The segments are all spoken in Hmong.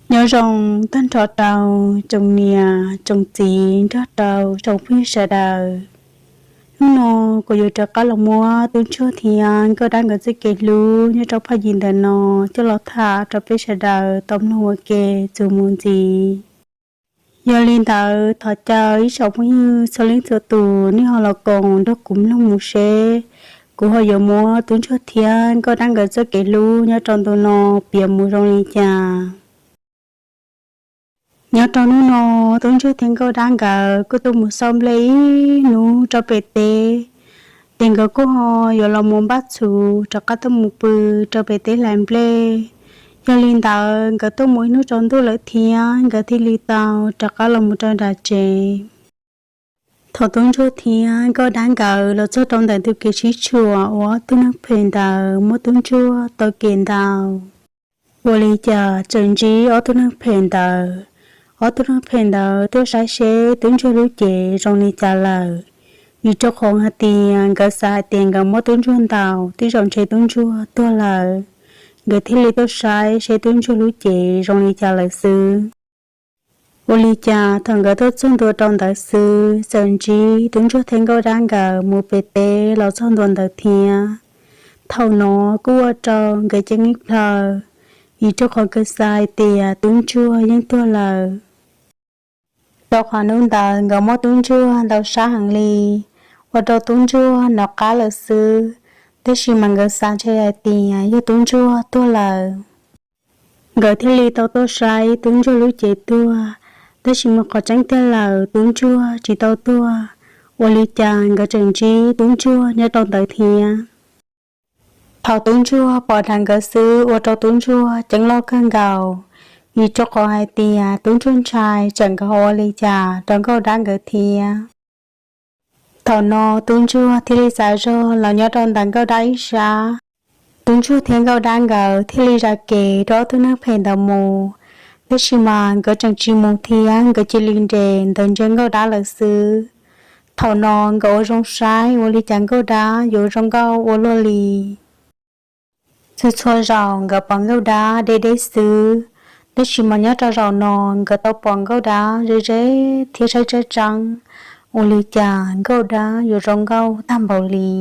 Nyob zoo tag nrho rau tsoom niam tsoom txiv nrog rau tsoom phooj ywg sawv daws. Hnub no kuv yuav rov qab los muab Tub Ntsuag thiab Nkauj Dab nkawd txoj kev hlub nyob rau phaj yim ntawm no coj los tham rau peb sawv daws tau mloog ua ke txuas mus ntxiv. Yog li ntawd thov caw ib tsoom phooj ywg txhua leej txhua tus nej ho los koom nrog kuv mloog mus seb kuv ho yuav muab Tub Ntsuag thiab Nkauj Dab nkawd txoj kev hlub nyob rau ntu no piav mus zoo li cas. Nyob rau hnub no, Tub Ntsuag thiab Nkauj Dab nkawd kuj tuaj mus xauj nplej ib hnub rau pem teb, ces nkawd kuj ho yuav los mus npaj txhuv rov qab tuaj mus pw rau pem teb hlais nplej. Yog li ntawd nkawd tuaj mus ib hnub tsaus ntuj lawm thiab nkawd thiaj li tau rov qab los mus rau nram tsev. Thaum Tub Ntsuag thiab Nkauj Dab nkawd los txog rau ntawm tus kev sib tshuam uas ob tug neeg phem ntawd muab Tub Ntsuag taw kev ntaus, ua li cas tseem ntsib ob tug neeg phem ntawd. Ob tug neeg phem ntawd tuaj saib seb Tub Ntsuag lub cev zoo li cas lawm, vim rau qhov hais tias nkawd xav hais tias nkawd muab Tub Ntsuag ntaus twb zaum ntshe Tub Ntsuag tuag lawm. Nkawd thiaj li tuaj saib seb Tub Ntsuag lub cev zoo li cas lawm xwb. Ua li cas thaum nkawd tuaj txog ntua rau ntawd xwb txawm ntsib Tub Ntsuag thiab Nkauj Dab nkawd mus pem teb los txog ntua ntawd thiab. Thaum no kuj ua rau nkawd ceeb ib plhaw, vim rau qhov nkawd xav hais tias Tub Ntsuag yeej tuag lawm. Rau qhov hnub ntawd nkawd muab Tub Ntsuag ntaus sab heev li, ua rau Tub Ntsuag nov qab lawm xwb. Tab sis mas nkawd xav ntshe hais tias yog Tub Ntsuag tuag lawm. Nkawd thiaj li tau tuaj saib Tub Ntsuag lub cev tuag, tab sis mas qhov tseeb tiag lawm Tub Ntsuag tsis tau tuag. Ua li cas nkawd tseem ntsib Tub Ntsuag nyob rau ntawd thiab. Thaum Tub Ntsuag pom dheev nkawd xwb ua rau Tub Ntsuag ceeb loj kawg nkaus, vim rau qhov hais tias Tub Ntsuag ntshai tsam nkawd ho ua li cas rau Nkauj Dab nkawd thiab. Thaum no Tub Ntsuag thiaj li xav zog los nyob rau ntawm Nkauj Dab ib sab. Tub Ntsuag thiab Nkauj Dab nkawd thiaj li zam kev rau ob tug neeg phem ntawd mus, tab sis mas nkawd tseem tsis mus thiab nkawd cia li nres ntawd ntsia Nkauj Dab lawm xwb. Thaum no nkawd ua zoo saib ua li cas Nkauj Dab yuav zoo nkauj ua luaj li. Txhua txhua zaus nkawd pom Nkauj Dab deb deb xwb, tab sis mas nyob rau zaum no nkawd tau pom Nkauj Dab ze ze thiab saib tseeb tseeb, ua li cas Nkauj Dab yuav zoo nkauj tag npaum li,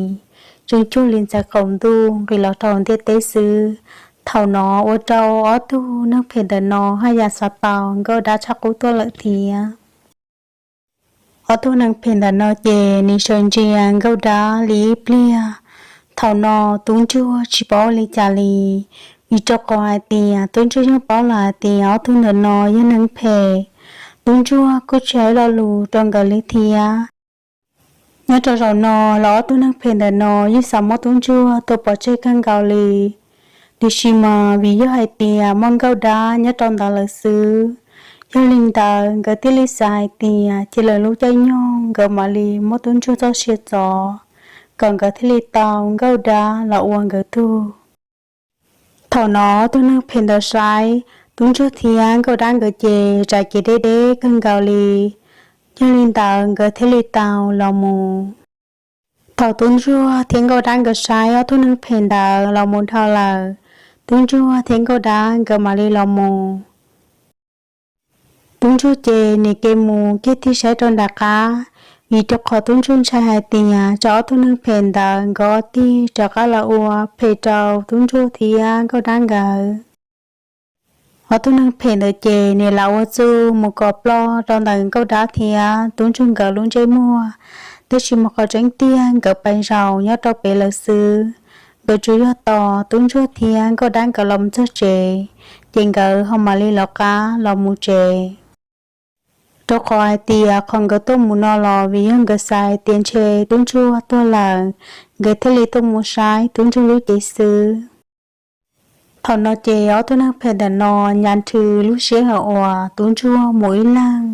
zoo cuag li ntxhais qaum ntuj nqis los rau ntiaj teb xwb. Thaum no ua rau ob tug neeg phem ntawm no haj yam xav tau Nkauj Dab tshaj qub tuaj lawm thiab. Ob tug neeg phem ntawm no ces nws sawv ntsia Nkauj Dab li ib pliag. Thaum no Tub Ntsuag tsis paub ua li cas li, vim rau qhov hais tias Tub Ntsuag yeej paub lawm hais tias ob tug ntawm no yog neeg phem. Tub Ntsuag kuj tsis hais lo lus rau nkawd li thiab. Nyob rau zaum no los ob tug neeg phem ntawm no yeej xav muab Tub Ntsuag tua pov tseg kawg nkaus li, tiam sis mas vim yog hais tias muaj Nkauj Dab nyob rau ntawd lawm xwb. Yog li ntawd nkawd thiaj li xav hais tias cia lawv lub caij nyoog nkawd mam li muab Tub Ntsuag txoj sia txov, kom nkawd thiaj li tau Nkauj Dab los ua nkawd tug. Thaum no ob tug neeg phem ntawd saib Tub Ntsuag thiab Nkauj Dab nkawd ces zam kev deb deb kawg nkaus li. Yog li ntawd nkawd thiaj li tau los mus. Thaum Tub Ntsuag thiab Nkauj Dab nkawd saib ob tug neeg phem ntawd los mus dhau lawm, Tub Ntsuag thiab Nkauj Dab nkawd mam li los mus. Tub Ntsuag ces nim ke mus kiag tig saib rau nram qab, vim rau qhov Tub Ntsuag ntshai hais tias tsam ob tug neeg phem ntawd nkawd ob tig rov qab los ua phem rau Tub Ntsuag thiab Nkauj Dab nkawd. Ob tug neeg phem ntawd ces nim lam ua txuj mus kom ploj rau ntawm Nkauj Dab thiab Tub Ntsuag nkawd lub ntsej muag, tab sis mas qhov tseeb tiag nkawd pais zaum nyob rau pem lawm xwb. Nkawd tsuas yog tos Tub Ntsuag thiab Nkauj Dab nkawd los mus txog tsev, ces nkawd ho mam li lawv qab los mus tsev. Rau qhov hais tias qhov nkawd tuaj mus no los vim yog nkawd xav hais tias ntshe Tub Ntsuag tuag lawm, nkawd thiaj li tuaj mus saib Tub Ntsuag lub cev xwb. Thaum no ces ob tug neeg phem ntawm no nyav nrhw lub siab hawm uas Tub Ntsuag mus ib leeg,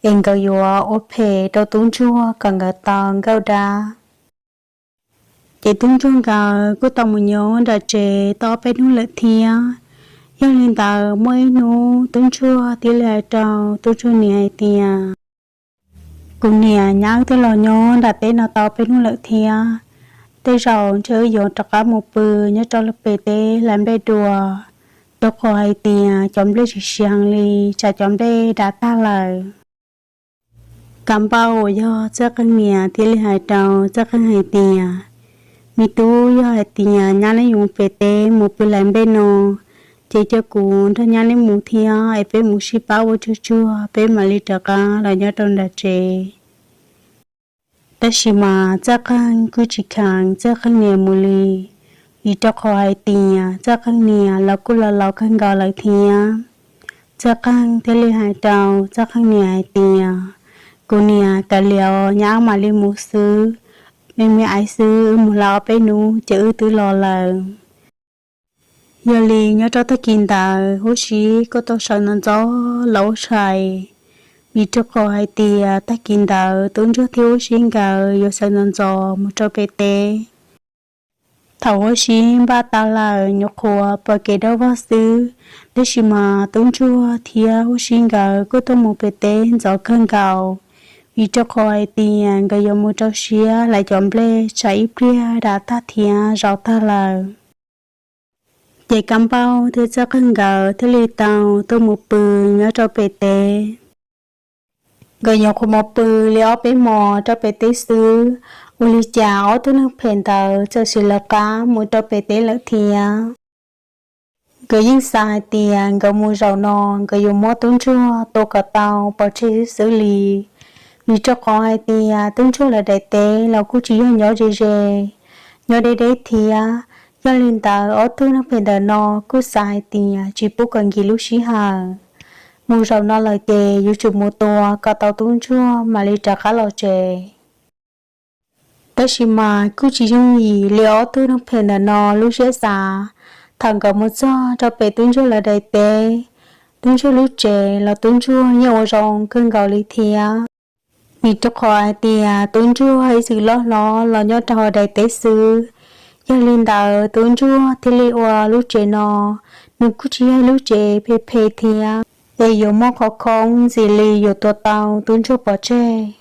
es nkawd yuav ua phem rau Tub Ntsuag kom nkawd tau Nkauj Dab. Ces Tub Ntsuag nkawd kuj tau mus nyob nram tsev tau ob peb hnub lawm thiab. Yog li ntawd muaj ib hnub Tub Ntsuag thiaj li hais rau Tub Ntsuag niam hais tias, kuv niam, nyab wb twb los nyob nram teb no tau peb hnub lawm thiab, tej zaum ntshe wb yuav rov qab mus pw nyob rau pem teb hlais nplej dua. rau qhov hais tias cov nplej tsis siav li, tsam cov nplej dav tag lawm. Kav Npauj uas yog Txawj Qeej niam thiaj li hais rau Txawj Qeej hais tias, Me tub, yog hais tias nyab neb yuav mus pem teb mus pw hlais nplej no, ces cia kuv nrog nyab neb mus thiab es peb mus sib pab ua tsuag tsuag peb mam li rov qab los nyob rau nram tsev. Tab sis mas Txawj Qeej kuj tsis kheev Txawj Qeej niam mus li, vim rau qhov hais tias Txawj Qeej niam los kuj laus laus kawg nkaus lawm thiab. Txawj Qeej thiaj li hais rau Txawj Qeej niam hais tias, Kuv niam, kav liam, nyab mam li mus xwb, me me ais xwb, wb mus hlais ob peb hnub ces wb twb los lawm. Yog li nyob rau tag kis ntawd huab sib kuj tau sawv ntxov ntxov los ua tshais, vim rau qhov hais tias tag kis ntawd Tub Ntsuag thiab huab sib nkawd yuav sawv ntxov ntxov mus rau pem teb. Thaum huab sib npaj tas lawm nyuam qhuav pom kev dawb vog xwb, tab sis mas Tub Ntsuag thiab huab sib nkawd kuj tuaj mus pem teb ntxov kawg nkaus, vim rau qhov hais tias nkawd yuav mus rau siab hlais cov nplej tsam ib pliag dav tag thiab zau tag lawm. Ces Kab Npauj thiab Txawj Qeej nkawd thiaj li tau tuaj mus pw nyob rau pem teb. Nkawd nyuam qhuav mus pw li ob peb hmos rau pem teb xwb, ua li cas ob tug neeg phem ntawd txawm sim lawv qab mus rau pem teb lawm thiab. Nkawd yeej xav hais tias nkawd mus zaum no nkawd yuav muab Tub Ntsuag tua kom tau pov tseg xwb xwb li, vim rau qhov hais tias Tub Ntsuag lawv daim teb los kuj tsis yog nyob ze ze, nyob deb deb thiab. Yog li ntawd ob tug neeg phem ntawm no kuj xav hais tias tsis pub kom nkis lub sij hawm, mus zaum no lawm ces yuav tsum mus tua kom tau Tub Ntsuag mam li rov qab los tsev. Tab sis mas kuj tsis yooj yim li ob tug neeg phem ntawm no lub siab xav. Thaum nkawd mus txog rau pem Tub Ntsuag lawv daim teb, Tub Ntsuag lub tsev los Tub Ntsuag yeej ua zoo kawg nkaus li thiab, vim rau qhov hais tias Tub Ntsuag ib txwm loj hlob los nyob rau hauv daim teb xwb. Yog li ntawd Tub Ntsuag thiaj li ua lub tsev no, nws kuj tsis yog lub tsev phem phem thiab, es yuav muaj qhov khoob ntxim li yuav tua tau Tub Ntsuag pov tseg.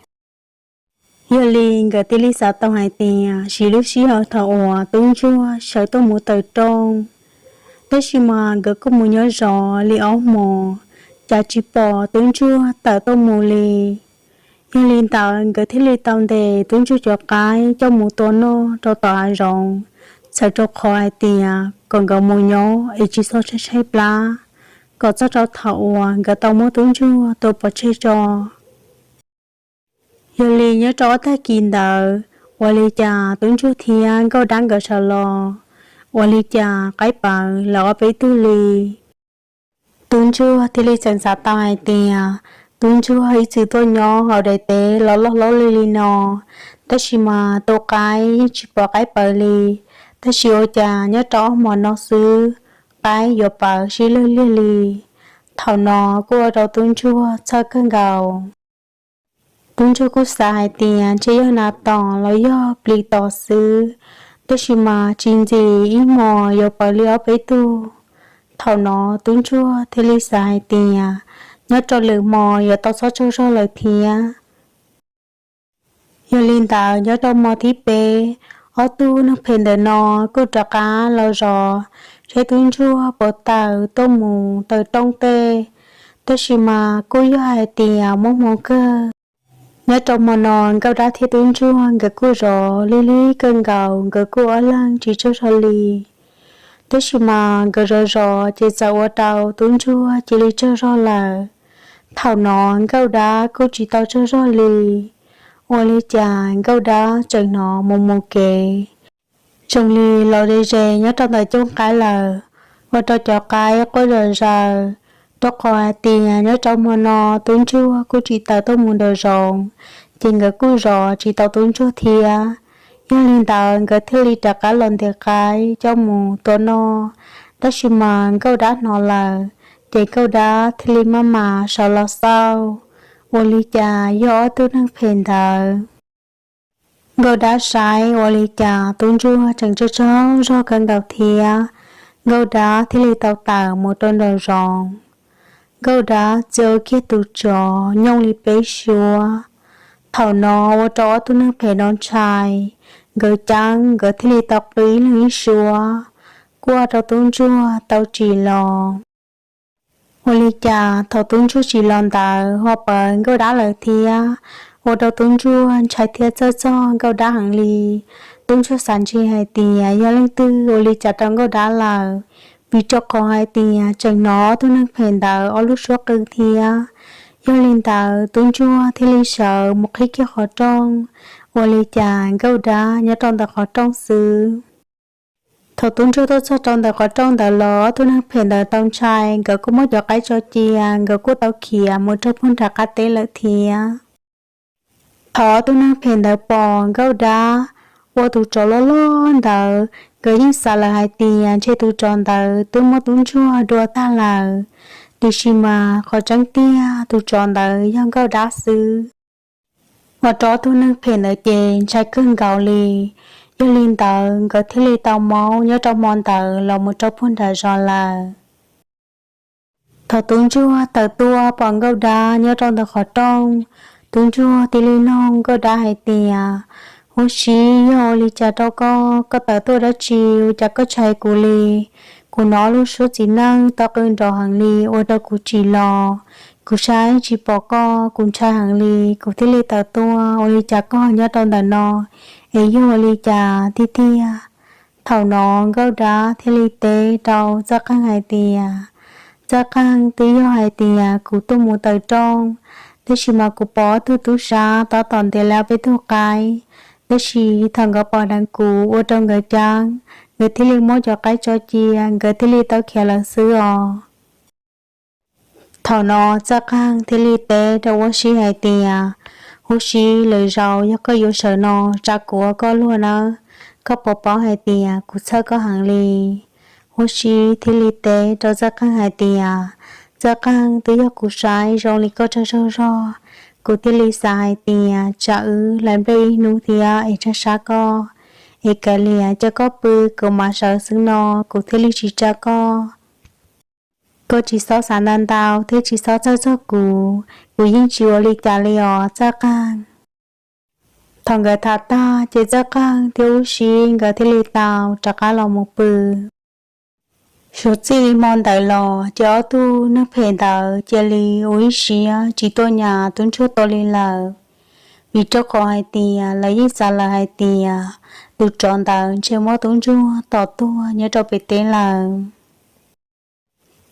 Yog li nkawd thiaj li xav tau hais tias siv lub sij hawm thaum uas Tub Ntsuag sawv tuaj mus tawm rooj, tab sis mas nkawd kuj mus nyob zov li ob hmos, cas tsis pom Tub Ntsuag tawm tuaj mus li. Yog li ntawd nkawd thiaj li tau ntes Tub Ntsuag cov qaib coj mus tua noj rau tom hav zoov, txhawm rau qhov hais tias kom nkawd mus nyob es tsis txhob tshaib tshaib plab, kom txog rau thaum uas nkawd tau muab Tub Ntsuag tua pov tseg tso. Yog li nyob rau ob tag kis ntawd, ua li cas Tub Ntsuag thiab Nkauj Dab nkawd sawv los, ua li cas qaib pawv lawv ob peb tug li. Tub Ntsuag thiaj li txawm xav tau hais tias Tub Ntsuag ib txwm tuaj nyob hauv daim teb los loj hlob li li no, tab sis mas tua qaib yeej tsis pom qaib pawv li, tab sis ua cas nyob rau ob hmos no xwb, qaib yuav pawv sib lawg liag li. Thaum no kuj ua rau Tub Ntsuag txhawj kawg nkaus. Tub Ntsuag kuj xav hais tias ntshe yog nas tom los yog plis tom xwb, tab sis mas tsis ntxim ib hmos yuav pawv li ob peb tug. Thaum no Tub Ntsuag thiaj li xav hais tias nyob rau lwm hmo yuav tau txhob tsaug zog lawm thiab. Yog li ntawd nyob rau hmo thib peb, ob tug neeg phem ntawm no kuj rov qab los zov saib Tub Ntsuag puas tawm tuaj mus tawm rooj tej, tab sis mas kuj yog hais tias muaj hmoo kawg. Nyob rau hmo no Nkauj Dab thiab Tub Ntsuag nkawd kuj zov lig lig kawg nkaus, nkawd kuj ob leeg tsis tsaug zog li. Tab sis mas nkawd zov zov ces txawm ua rau Tub Ntsuag cia li tsaug zog lawm. Thaum no Nkauj Dab kuj tsis tau tsaug zog li, ua li cas Nkauj Dab tseem hnov mus mus kev zoo li los ze ze nyob rau ntawm cooj qaib lawm, ua rau cov qaib quaj zom zaws, rau qhov hais tias nyob rau hmo no Tub Ntsuag kuj tsis tawm tuaj mus nraum zoov, ces nkawd kuj zov tsis tau Tub Ntsuag thiab. Yog li ntawd nkawd thiaj li rov qab los ntes qaib coj mus tua noj, tab sis mas Nkauj Dab hnov lawm, ces Nkauj Dab thiaj li maj mam sawv los xauj, ua li cas yog ob tug neeg phem ntawd. Nkauj Dab saib ua li cas Tub Ntsuag tseem tsaug tsaug zog kawg nkaus thiab, Nkauj Dab thiaj li tau tawm mus rau nraum zoov. Nkauj Dab txia ua kiag tus tsov nyooj li peb suab. Thaum no ua rau ob tug neeg phem no ntshai, nkawd ceeb nkawd thiaj li tau qw ib leeg ib suab, ua rau tub ntsuag tau tsim los. Ua li cas thaum tub ntsuag tsim los ntawd ho pom Nkauj Dab lawm thiab, ua rau tub ntsuag ntshai thiab txhawj txog Nkauj Dab heev li. Tub ntsuag xav ntshe hais tias yog leej twg ua li cas rau Nkauj Dab lawm, vim rau qhov hais tias tseem hnov tug neeg phem ntawd ob lub suab qw thiab. Yog li ntawd tub ntsuag thiaj li sawv mus qhib kiag qhov rooj, ua li cas Nkauj Dab nyob rau ntawm qhov rooj xwb. Thaum tub ntsuag tuaj txog rau ntawm qhov rooj ntawd los ob tug neeg phem ntawd tau ntshai, nkawd kuj muab cov qaib tso cia, nkawd kuj tau khiav mus rau puag nram qab teb lawm thiab. Thaum ob tug neeg phem ntawd pom Nkauj Dab ua tus tsov loj loj ntawd, nkawd yeej xav lawm hais tias ntshe tus tsov ntawd twb muab tub ntsuag dua tag lawm, tiam sis mas qhov tseeb tiag tus tsov ntawd yog Nkauj Dab xwb. Ua rau ob tug neeg phem ntawd ces ntshai kawg nkaus li. Yog li ntawd nkawd thiaj li tau maub nyob rau hmo ntawd los mus rau puag nram zos lawm. Thaum tub ntsuag tawm tuaj pom Nkauj Dab nyob rau ntawm qhov rooj, tub ntsuag thiaj li nug Nkauj Dab hais tias, Huab Sib, yog ua li cas rau koj, koj tawm tuaj dab tsi, ua cas koj ntshai kuv li? Kuv hnov lub suab txiv neej tau qw nrov heev li ua rau kuv tsim los. Kuv saib tsis pom koj, kuv ntshai heev li, kuv thiaj li tawm tuaj. Ua li cas koj nyob rau ntawm no, es yog ua li cas tiag tiag? Thaum no Nkauj Dab thiaj li teb rau Txawj Qeej hais tias, Txawj Qeej, twb yog hais tias kuv tuaj mus taws rooj, tab sis mas kuv pom ob tug tub sab tab tom ntes lawv peb tug qaib, tab sis thaum nkawd pom dheev kuv ua rau nkawd ceeb, nkawd thiaj li muab cov qaib tso cia, nkawd thiaj li tau khiav lawm xwb os. Thaum no Txawj Qeej thiaj li teb rau Huab Sib hais tias, Huab Sib, lwm zaus yog koj yuav sawv no, tsa kuv ua koj luag nawb, koj puas paub hais tias kuv txhawj koj heev li? Huab Sib thiaj li teb rau Txawj Qeej hais tias, Txawj Qeej, twb yog kuv saib zoo li koj tsaug zog, kuv thiaj li xav hais tias tsam wb hlais nplej ib hnub thiab es tsa sab koj, es kav liam coj koj pw, kuv mam sawv xwb no, kuv thiaj li tsis tsa koj. Koj tsis txhob xav ntau ntau thiab tsis txhob txhawj txog kuv, kuv yeej tsis ua li cas li os Txawj Qeej. Thaum nkawd tham tag ces Txawj Qeej thiab Huab Sib nkawd thiaj li tau rov qab los mus pw. Suav txij li hmo ntawd los ces ob tug neeg phem ntawd cia li ua ib siab tsis tuaj nyas tub ntsuag tua li lawm, vim rau qhov hais tias lawv yeej xav lawm hais tias tus tsov ntawd ntshe muab tub ntsuag tom tuag nyob rau pem teb lawm.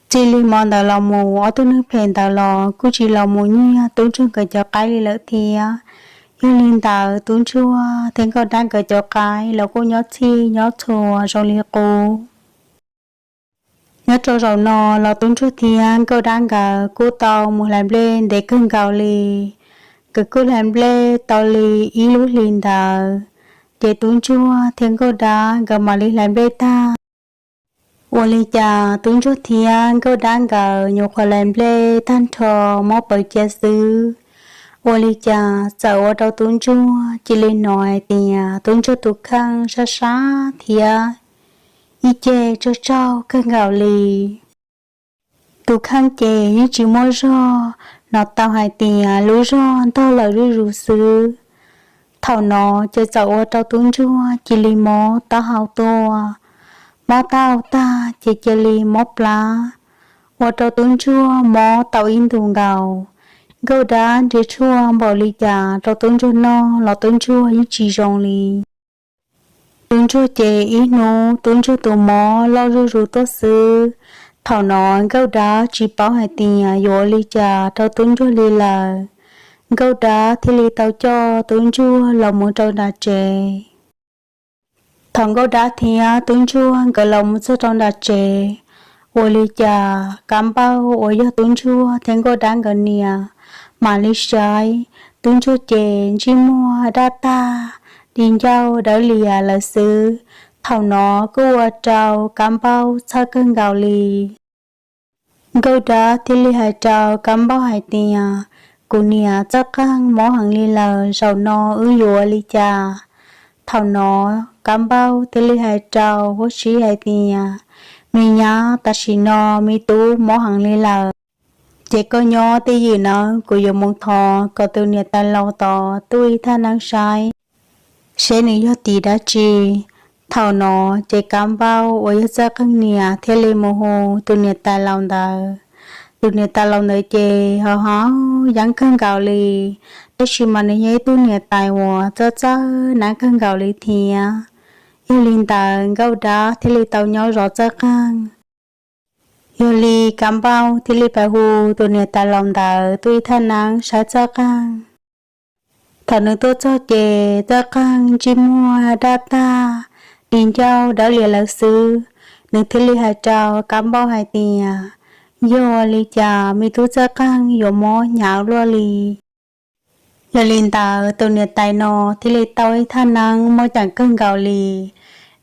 Txij li hmo ntawd los mus ob tug neeg phem ntawd los kuj tsis los mus nyiag tub ntsuag nkawd cov qaib li lawm thiab. Yog li ntawd tub ntsuag thiab Nkauj Dab nkawd cov qaib los kuj nyob txhij nyob txhua zoo li qub. Nyob rau zaum no los tub ntsuag thiab Nkauj Dab nkawd kuj tau mus hlais nplej ntev kawg nkaus li. Nkawd kuj hlais nplej tau li ib lub hlis ntawd, ces tub ntsuag thiab Nkauj Dab nkawd mam li hlais nplej tag. Ua li cas tub ntsuag thiab Nkauj Dab nkawd nyuam qhuav hlais nplej tag nrho, mob pawv cia xwb, ua li cas txawm ua rau tub ntsuag cia li hnov hais tias tub ntsuag tus kheej sab sab thiab ib ce tsaug tsaug kawg nkaus li. Tus kheej ces yeej tsis muaj zog, hnov tau hais tias lub zog ntog lawm zuj zus xwb. Thaum no ces txawm ua rau tub ntsuag cia li mob taub hau tuaj. Mob taub hau tag ces cia li mob plab, ua rau tub ntsuag mob tau ib ntus nkaus. Nkauj Dab nrhiav tshuaj npaum li cas rau tub ntsuag noj los tub ntsuag yeej tsis zoo li. Tub ntsuag ces ib hnub tub ntsuag tus mob loj zuj zus tuaj xwb. Thaum no Nkauj Dab tsis paub hais tias yuav ua li cas rau tub ntsuag li lawm. Nkauj Dab thiaj li tau coj tub ntsuag los mus rau nram tsev. Thaum Nkauj Dab thiab tub ntsuag nkawd los mus txog rau nram tsev, ua li cas Kab Npauj uas yog tub ntsuag thiab Nkauj Dab nkawd niam mam li saib, tub ntsuag ces ntsej muag daj tag, di ncauj dawb lias lawm xwb. Thaum no kuj ua rau Kab Npauj txhawj kawg nkaus li. Nkauj Dab thiaj li hais rau Kab Npauj hais tias, kuv niam Txawj Qeej mob heev li lawm, zaum no wb yuav ua li cas? Thaum no Kab Npauj thiaj li hais rau Huab Sib hais tias, me nyab, tam sim no me tub mob heev li lawm, ces koj nyob twj ywm nawb, kuv yuav mus thov kom tus niam tais laus tod tuaj ib thaj neeb saib seb nws yog tim dab tsi. Thaum no ces Kav Npauj uas yog Txawj Qeej niam thiaj li mus hu tus niam tais laus ntawd. Tus niam tais laus ntawd ces ho haus yeeb kawg nkaus li, tab sis mas nws yog ib tug niam tais uas txawj txawj neeb kawg nkaus li thiab. Yog li ntawd Nkauj Dab thiaj li tau nyob zov Txawj Qeej. Yog li Kav Npauj thiaj li pab hu tus niam tais laus ntawd tuaj ib thaj neeb saib Txawj Qeej. Thaum nws tuaj txog ces Txawj Qeej ntsej muag daj tag, di ncauj dawb lias lawm xwb. Nws thiaj li hais rau Kav Npauj hais tias, yog ua li cas me tub Txawj Qeej yuav mob hnyav luaj li? Yog li ntawd tus niam tais no thiaj li tau ib thaj neeb mob ceem kawg nkaus li.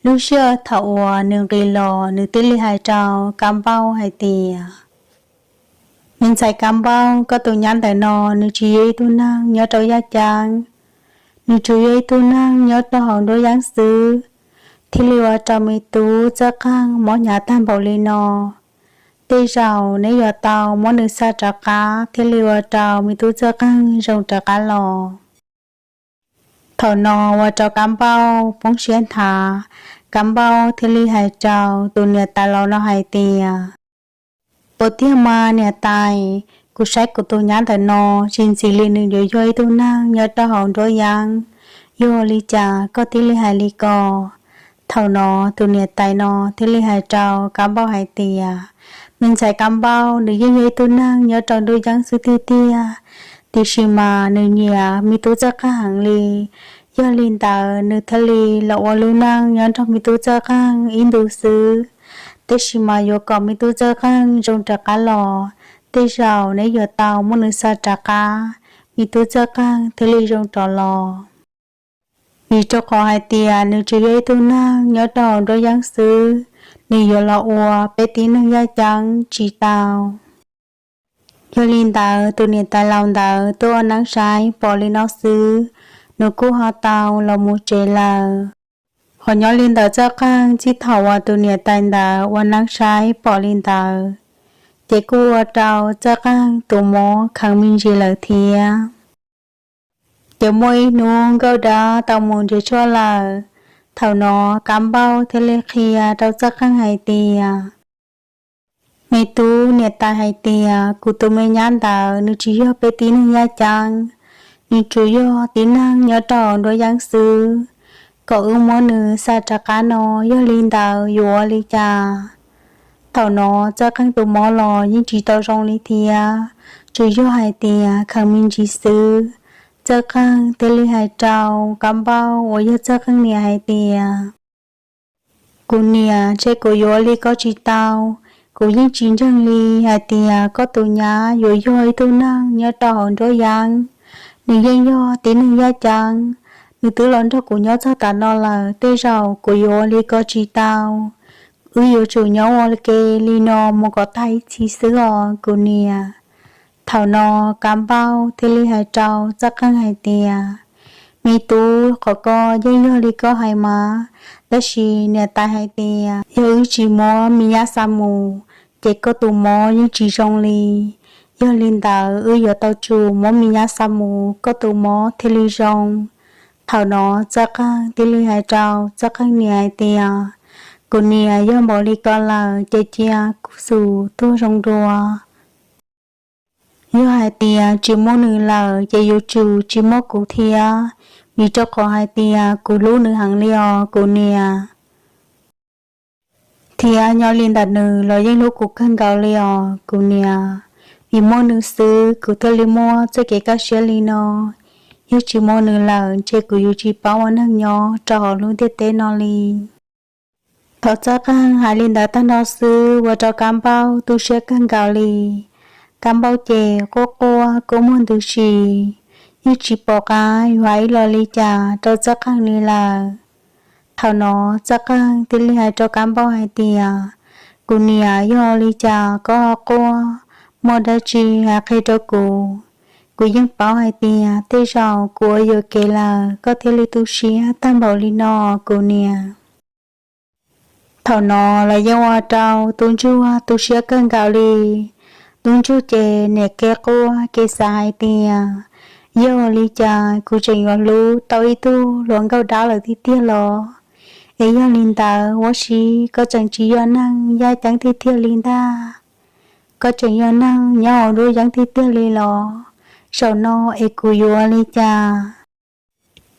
Lub sij hawm thaum uas nws nqis los nws thiaj li hais rau Kav Npauj hais tias, me ntxhais Kav Npauj, koj tus nyab ntawm no nws tsis yog ib tug neeg nyob rau yaj ceeb, nws tsuas yog ib tug neeg nyob rau hauv nruab yeeb xwb, thiaj li ua rau me tub Txawj Qeej mob hnyav tag npaum li no. Tej zaum neb yuav tau muab nws xa rov qab thiaj li ua rau me tub Txawj Qeej zoo rov qab los. Thaum no ua rau Kav Npauj poob siab nthav, Kav Npauj thiaj li hais rau tus niam tais laus no hais tias, puas tiag mas niam tais, kuv saib kuv tus nyab ntawm no tsis ntxim li nws yuav yog ib tug neeg nyob rau hauv nruab yeeb, yog li cas koj thiaj li hais li ko? Thaum no tus niam tais no thiaj li hais rau Kav Npauj hais tias, me ntxhais Kav Npauj, nws yeej yog ib tug neeg nyob rau nruab yeeb xwb tiag tiag, tiam sis mas nws nyiam me tub Txawj Qeej heev li. Yog li ntawd nws thiaj li los ua lub neej nyob nrog me tub Txawj Qeej ib ntus xwb. Tab sis mas yuav kom me tub Txawj Qeej zoo rov qab los, tej zaum neb yuav tau muab nws xa rov qab, me tub Txawj Qeej thiaj li zoo rov los. Vim rau qhov hais tias nws tsuas yog ib tug neeg nyob rau hauv nruab yeeb xwb, nws yuav los ua peb tib neeg yaj ceeb tsis tau. Yog li ntawd tus niam tais laus ntawd tuaj ua neeb saib pom li no xwb, nws kuj ho tau los mus tsev lawm. Qhov nyob li ntawd Txawj Qeej txij thaum uas tus niam tais ntawd ua neeb saib pom li ntawd, ces kuj ua rau Txawj Qeej tus mob kheev me ntsis lawm thiab. Ces muaj ib hnub Nkauj Dab tau mus nrhiav tshuaj lawm. Thaum no Kav Npauj thiaj li qhia rau Txawj Qeej hais tias, me tub, niam tais hais tias kuv tus me nyab ntawd nws tsis yog peb tib neeg yaj ceeb, nws tsuas yog tib neeg nyob rau nruab yeeb xwb, kom wb muab nws xa rov qab no, yog li ntawd yuav ua li cas? Thaum no Txawj Qeej tus mob los yeej tsis tau zoo li thiab, tsuas yog hais tias kheev me ntsis xwb. Txawj Qeej thiaj li hais rau Kav Npauj uas yog Txawj Qeej niam hais tias, kuv niam, ntshe kuv yuav ua li ko tsis tau. Kuv yeej tsis ntseeg li hais tias koj tus nyab yuav yog ib tug neeg nyob rau hauv nruab yeeb. Nws yeej yog tib neeg yaj ceeb, nws twb los nrog kuv nyob txog tav no lawm, tej zaum kuv yuav ua li ko tsis tau. Wb yuav tsum nyob ua ke li no mus kom tag ib txhis xwb os kuv niam. Thaum no Kav Npauj thiaj li hais rau Txawj Qeej hais tias, me tub, qhov ko yeej yog li koj hais mas, tab sis niam tais hais tias yog wb tsis muab me nyab xa mus, ces koj tus mob yeej tsis zoo li. Yog li ntawd wb yuav tau tsum muab me nyab xa mus koj tus mob thiaj li zoo. Thaum no Txawj Qeej thiaj li hais rau Txawj Qeej niam hais tias, kuv niam, yog npaum li ko lawm ces cia kuv xub tuag zoo dua. Yog hais tias tsis muaj nws lawm ces yuav tsum tsis muaj kuv thiab, vim rau qhov hais tias kuv hlub nws heev li os kuv niam. Thiab nyob li ntawm nws los yeej hlub kuv kawg nkaus li os kuv niam. Vim muaj nws xwb kuv thiaj li muaj txoj kev kaj siab li no. Yog tsis muaj nws lawm ntshe kuv yuav tsis paub ua neeg nyob rau hauv lub ntiaj teb no li. Thaum Txawj Qeej hais li ntawd tag nrho xwb ua rau Kab Npauj tu siab kawg nkaus li. Kab Npauj ces quaj quaj kua muag ntws si, yeej tsis pom qab yuav hais ib los li cas rau Txawj Qeej li lawm. Thaum no Txawj Qeej thiaj li hais rau Kab Npauj hais tias, kuv niam, yog li cas koj ho quaj? Muaj dab tsi hais qhia rau kuv. Kuv yeej paub hais tias tej zaum kuv ua yuam kev lawm koj thiaj li tu siab tag npaum li no kuv niam. Thaum no los yeej ua rau tus ntsuag tu siab kawg nkaus li. Tus ntsuag ces niam kev quaj kev xav hais tias, yog li cas kuv tseem yuav hlub tau ib tug hluas nkauj dab lawm tiag tiag los? Es yog li ntawd Huab Sib, koj tseem tsis yog neeg yaj ceeb tiag tiag li ntag. Koj tseem yog neeg nyob hauv duab yeeb tiag tiag li los? Zaum no es kuv yuav ua li cas?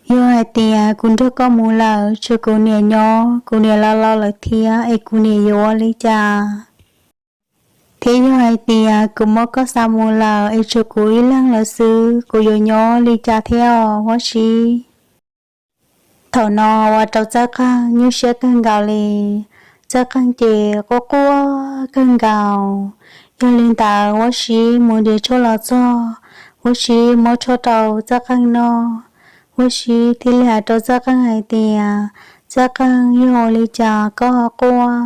Yog hais tias kuv nrog koj mus lawm, tshuav kuv niam nyob, kuv niam los laus lawm thiab, es kuv niam yuav ua li cas? Thiab yog hais tias kuv muab koj xa mus lawm, es tshuav kuv ib leeg lawm xwb, kuv yuav nyob li cas thiab os Huab Sib? Thaum no ua rau Txawj Qeej nyuaj siab kawg nkaus li. Txawj Qeej ces quaj quaj kawg nkaus. Yog li ntawd Huab Sib mus nrhiav tshuaj los txog, Huab Sib muab tshuaj rau Txawj Qeej noj. Huab Sib thiaj li hais rau Txawj Qeej hais tias, Txawj Qeej, yog ua li cas koj quaj?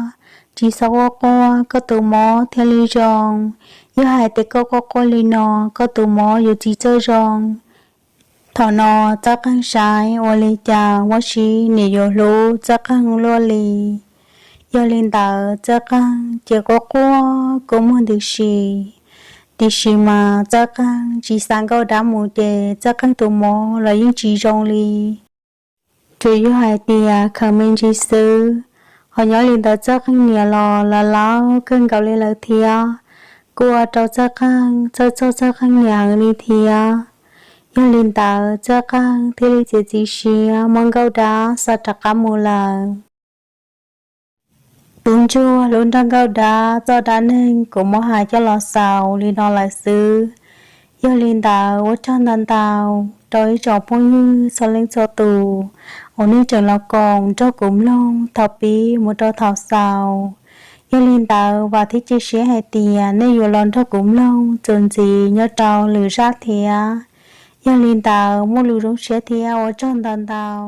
Tsis txhob quaj quaj, koj tus mob thiaj li zoo. Yog hais tias koj quaj quaj li no, koj tus mob yuav tsis txawj zoo. Thaum no Txawj Qeej saib ua li cas Huab Sib niam yuav hlub Txawj Qeej luaj li. Yog li ntawd Txawj Qeej ces quaj quaj kua muag ntws si. Tiam sis mas Txawj Qeej tsis xa Nkauj Dab mus ces Txawj Qeej tus mob los yeej tsis zoo li. Tsuas yog hais tias khaws me ntsis xwb. Ho nyob li ntawd Txawj Qeej niam los laus laus kawg nkaus li lawm thiab, kuj ua rau Txawj Qeej txhawj txog Txawj Qeej niam heev li thiab. Yog li ntawd Txawj Qeej thiaj li txiav txim siab muab Nkauj Dab xa rov qab mus lawm. Tub ntsuag hlub nrog Nkauj Dab txoj dab neeg kuv muab hais coj los xaus li no lawm xwb. Yog li ntawd ua tsaug ntau ntau rau ib tsoom phooj ywg txhua leej txhua tus uas nej tseem los koom nrog kuv mloog thaum pib mus rau thaum xaus. Yog li ntawd vam thiab cia siab hais tias nej yuav los nrog kuv mloog txuas ntxiv nyob rau lwm zaj thiab. Yog li ntawd muaj lus zoo siab thiab ua tsaug ntau ntau.